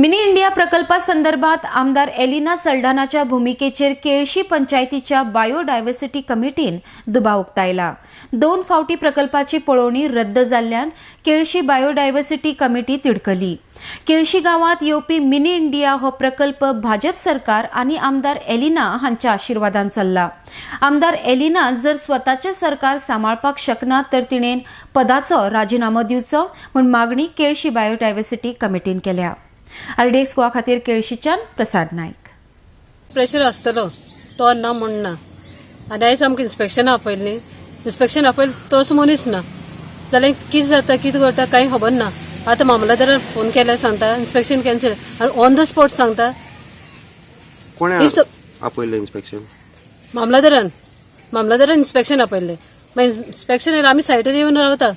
Mini India प्रकल्पा संदर्भात आमदार एलिना सल्डानाच्या भुमिकेचेर केळशी पंचायतीच्या बायोडायव्हर्सिटी कमिटीन दुबाव उक्तायला. दोन फावटी प्रकल्पाची पळोवणी रद्द जाल्ल्यान केळशी बायोडायव्हर्सिटी कमिटी तिडकली. केळशी गांवांत येवपी मिनी इंडिया हो प्रकल्प भाजप सरकार आनी आमदार एलिना हांच्या आशिर्वादान चल्ला. आमदार एलिना जर स्वताचें सरकार सांबाळपाक शकना तर तिणेन पदाचो राजिनामो दिवचो म्हूण मागणी केळशी बायोडायव्हर्सिटी कमिटीन केल्या. आरडीएक्स गोवा खातीर केळशीच्यान प्रसाद नायक. प्रेशर आसतलो तो ना म्हूण ना. आनी आयज आमकां इन्स्पेक्शन आपयल्ली. इन्स्पेक्शन आपयलें, तोच मनीस ना जाल्यार कितें जाता, कितें करता, कांय खबर ना. आतां मामलेदारान फोन केल्यार सांगता इन्स्पेक्शन कॅन्सल आनी ऑन the spot सांगता. कोणे If आपयलें इन्स्पेक्शन? मामलेदारान, मामलेदारान इन्स्पेक्शन आपयल्लें. मागीर इन्स्पेक्शन येयल्यार आमी सायटीर येवन रावता.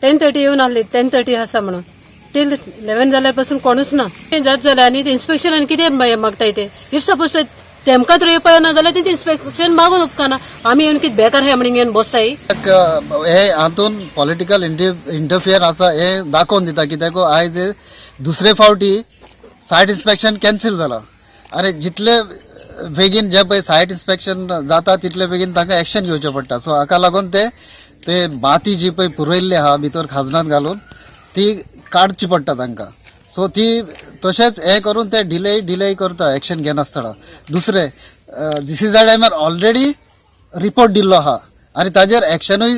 10:30 येवन आहली, 10:30 आसा म्हणून टील 11 जाल्यार पासून कोणूच ना. तें जात जालें आनी ते इन्स्पेक्शन आनी कितें मागताय ते? If suppose तेमकां तर येवपा ना जाल्यार तेंचे इन्स्पेक्शन मागून उपकारना. आमी येवन कितें बेकार आहा म्हणून येवन बसताय? एक, हे हातून पॉलिटिकल इंटरफियर आसा हे दाखोवन दिता, कित्याक आयज दुसरे फावटी सायट इन्स्पेक्शन कॅन्सील जाला आनी जितले बेगीन जे पळय सायट इन्स्पेक्शन जाता तितले बेगीन तांकां एक्शन घेवचें पडटा. सो हाका लागून ते ते माती जी पळय पुरयल्ली आहा भितर खाजनात घालून, ती काडची पडटा तांकां. सो ती तशेंच हें करून ते डिले डिले करता, एक्शन घेनासतना. दुसरें, जीसीझेडएमान ऑलरेडी रिपोर्ट दिल्लो आहा आनी ताजेर एक्शनूय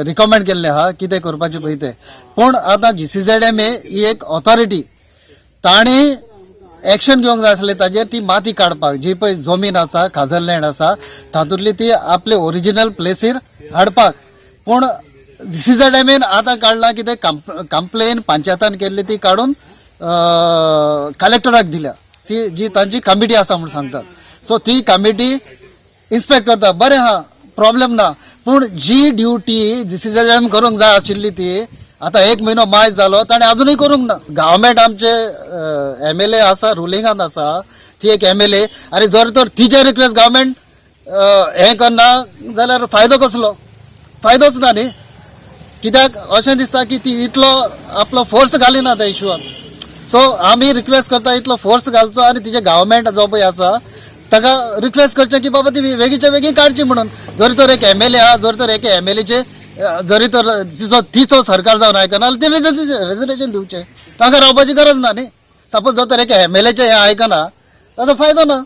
रिकमेंड केल्लें आहा, कितें करपाचें पळय तें. पूण आतां जीसीझेडएमए ही एक ऑथॉरिटी, ताणी एक्शन घेवंक जाय आसलें ताजेर, ती माती काडपाक, जी पळय जमीन आसा, खाजन लँड आसा, तातूंतली ती आपले ओरिजिनल प्लेसीर हाडपाक. पूण जीसीझेडएमएन आतां काडला कितें, कंप्लेन पंचायतान केल्ली ती काडून कलेक्टराक दिल्या. ती जी तांची कमिटी आसा म्हूण सांगतात, सो ती कमिटी इन्स्पेक्ट करता. बरें आहा, प्रॉब्लेम ना. पूण जी ड्युटी जीसीझेडएम करूंक जाय आशिल्ली ती आतां एक म्हयनो मायज जालो, ताणें अजुनूय करूंक ना. गव्हर्मेंट आमचे एमएलए आसा, रुलिंगान आसा ती एक एमएलए, आनी जर तर तिजे रिक्वेस्ट गव्हर्मेंट हें करना जाल्यार फायदो कसलो? फायदोच ना न्ही. कित्याक अशें दिसता की ती इतलो आपलो फोर्स घालिना त्या इशुआन. सो आमी रिक्वेस्ट करता, इतलो फोर्स घालचो आनी तिजे गव्हर्मेंट जो पळय आसा ताका रिक्वेस्ट करचें की बाबा ती बेगीच्या बेगीन काडची म्हणून. जरी तर एक एमएलए आहा, जर तर एक एमएलएचे जरी तर तिचो तिचो सरकार जावन आयकना जाल्यार ते रेजिग्नेशन दिवचें, ताका रावपाची गरज ना न्ही. सपोज जर तर एक एमएलएचे हें आयकना, ताचो फायदो ना.